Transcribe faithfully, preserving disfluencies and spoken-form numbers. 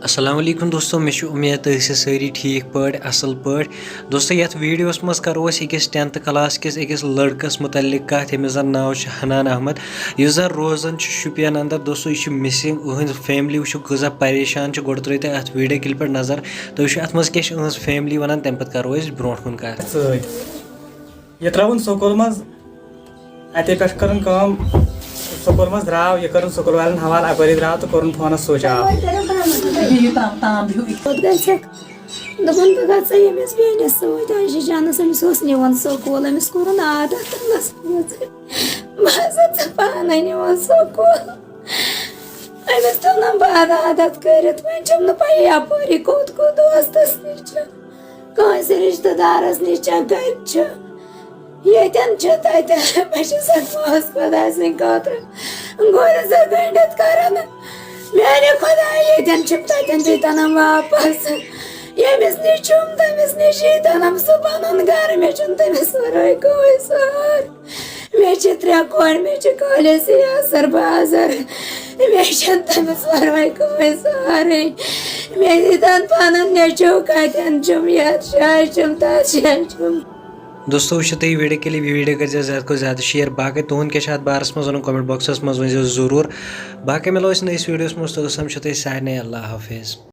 السلام علیکم دوستو، مےٚ چھِ اُمید تُہۍ ٲسِو سٲری ٹھیٖک پٲٹھۍ، اَصٕل پٲٹھۍ۔ دوستو، یَتھ ویٖڈیوَس منٛز کَرو أسۍ أکِس ٹینتھ کلاسکِس أکِس لٔڑکَس مُتعلِق کَتھ، ییٚمِس زَن ناو چھُ حنان احمد، یُس زَن روزان چھُ شُپین اندر۔ دوستو، یہِ چھُ مِسنگ، أہٕنٛز فیملی وٕچھِو کۭژاہ پریشان چھِ۔ گۄڈٕ ترٲیِو تُہۍ اَتھ ویٖڈیو کِلپہِ پٮ۪ٹھ نظر، تُہۍ وٕچھِو اَتھ منٛز کیٛاہ چھِ أہٕنٛز فیملی وَنان، تَمہِ پَتہٕ کَرو أسۍ برونٛٹھ کُن کَتھ۔ سۭتۍ۔ یہِ ترٛٲوٕن سکوٗل منٛز، اَتے پٮ۪ٹھ کٔرٕن کٲم، سکوٗل منٛز درٛاو، یہِ کٔرٕن سکوٗل والٮ۪ن حوالہٕ، اَپٲری درٛاو تہٕ کوٚرُن فونَس سُچ آف۔ بِہِو تام، تام بِہِو۔ کوٚت گژھکھ؟ دوٚپُن، بہٕ گژھٕ ییٚمِس بیٚنہِ سۭتۍ، عایشہ جانَس، أمِس اوس نِوان سکوٗل، أمِس کوٚرُن عادت تُلنَس منٛز۔ بہٕ ہسا ژٕ پانَے نِوان سکوٗل۔ أمِس تُلنَم بہٕ عادت کٔرِتھ، وۄنۍ چھَم نہٕ پَیی یَپٲرۍ یہِ کوٚت کوٚت دوستَس نِش چھُ۔ کٲنٛسہِ رِشتہٕ دارس نِش چھا، کتہِ چھُ؟ ییٚتٮ۪ن چھُ تتٮ۪ن۔ بہٕ چھَسکھ مٲس خۄداے سٕنٛدِ خٲطرٕ گُرۍ زٕ گٔنٛڈِتھ کران۔ میانہِ خۄدایہِ، ییٚتٮ۪ن چھُم تتٮ۪ن دیٖتنم واپس۔ ییٚمِس نِش چھُم، تٔمِس نِش ییٖتنم سُہ پنُن گرٕ۔ مےٚ چھُنہٕ تٔمِس ورٲے کٕہٕنۍ سہارٕ۔ مےٚ چھِ ترٛےٚ کورِ، مےٚ چھِ خٲلِص یاسر بازر۔ مےٚ چھَنہٕ تٔمِس ورٲے کٕہٕنۍ سہارٕے۔ مےٚ دیٖتن پنُن نیٚچو کتٮ۪ن چھُم، یتھ جایہِ چھُم، تتھ جایہِ چھُم۔ دوستو، وٕچھِو تُہۍ یہِ ویٖڈیو کِلِپ، یہِ ویٖڈیو کٔرۍزیو زیادٕ کھۄتہٕ زیادٕ شیئر۔ باقٕے تُہُنٛد کیٛاہ چھُ اَتھ بارَس منٛز وَنُن، کمنٹ باکسَس منٛز ؤنۍزیو ضروٗر۔ باقٕے مِلو أسۍ نٔیِس ویٖڈیوَس منٛز، توٚتَس تام چھُو تۄہہِ سارنٕے اللہ حافظ۔